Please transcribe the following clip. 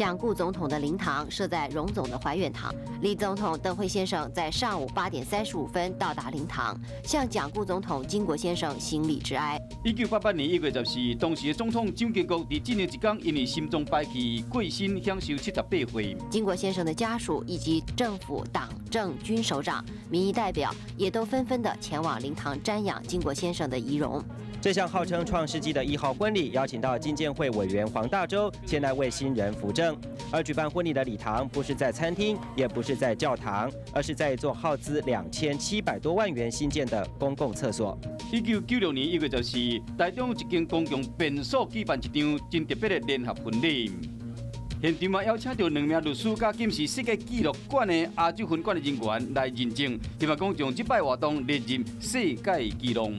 蔣故總統的靈堂設在榮總的懷遠堂。李總統鄧輝先生在上午8點35分到達靈堂，向蔣故總統經國先生行禮致哀。1988年1月14，當時的總統蔣經國佇這年一天因為心臟敗去過身，享壽78歲。經國先生的家屬以及政府黨政軍首長、民意代表也都紛紛的前往靈堂瞻仰經國先生的遺容。這項號稱創世紀的一號婚禮，邀請到經建會委員黃大洲前來為新人扶正。而舉辦婚禮的禮堂不是在餐廳，也不是在教堂，而是在一座耗資2700多萬元興建的公共廁所。1996年1月14，台中一間公共便所舉辦一場真特別的聯合婚禮。現場嘛邀請著兩名律師佮金氏世界紀錄館的亞洲分館的人員來認證，希望講將這擺活動列入世界紀錄。